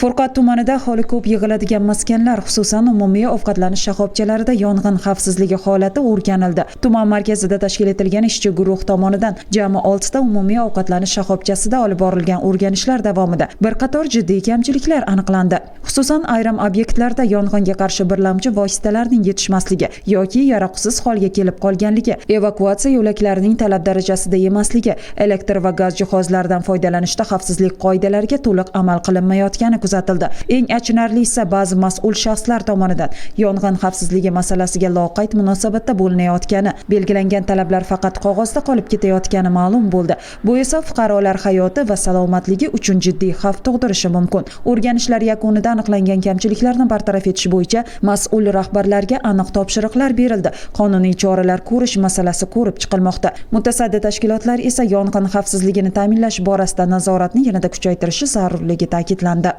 Furqat tumanida aholi ko'p yig'iladigan maskanlar, xususan, umumiy ovqatlanish shoxobchalarida yong'in xavfsizligi holati o'rganildi. Tuman markazida tashkil etilgan ishchi guruh tomonidan jami 6 ta umumiy ovqatlanish shoxobchasida olib borilgan o'rganishlar davomida bir qator jiddiy kamchiliklar aniqlandi. Xususan, ayrim obyektlarda yong'inga qarshi birlamchi vositalarning yetishmasligi yoki yaroqsiz holga kelib qolganligi, evakuatsiya yo'laklarining talab darajasida emasligi, elektr va gaz jihozlaridan foydalanishda xavfsizlik qoidalariga to'liq amal qilinmayotgani kuzatildi. Eng achinarlisi, ba'zi mas'ul shaxslar tomonidan yong'in xavfsizligi masalasiga loqayd munosabatda bo'linayotgani, belgilangan talablar faqat qog'ozda qolib ketayotgani ma'lum bo'ldi. Bu esa fuqarolar hayoti va salomatligi uchun jiddiy xavf tug'dirishi mumkin. O'rganishlar yakunida aniqlangan kamchiliklarni bartaraf etish bo'yicha mas'ul rahbarlarga aniq topshiriqlar berildi. Qonuniy choralar ko'rish masalasi ko'rib chiqilmoqda. Mutasaddi tashkilotlar esa yong'in xavfsizligini ta'minlash borasida nazoratni yanada kuchaytirishi zarurligi ta'kidlandi.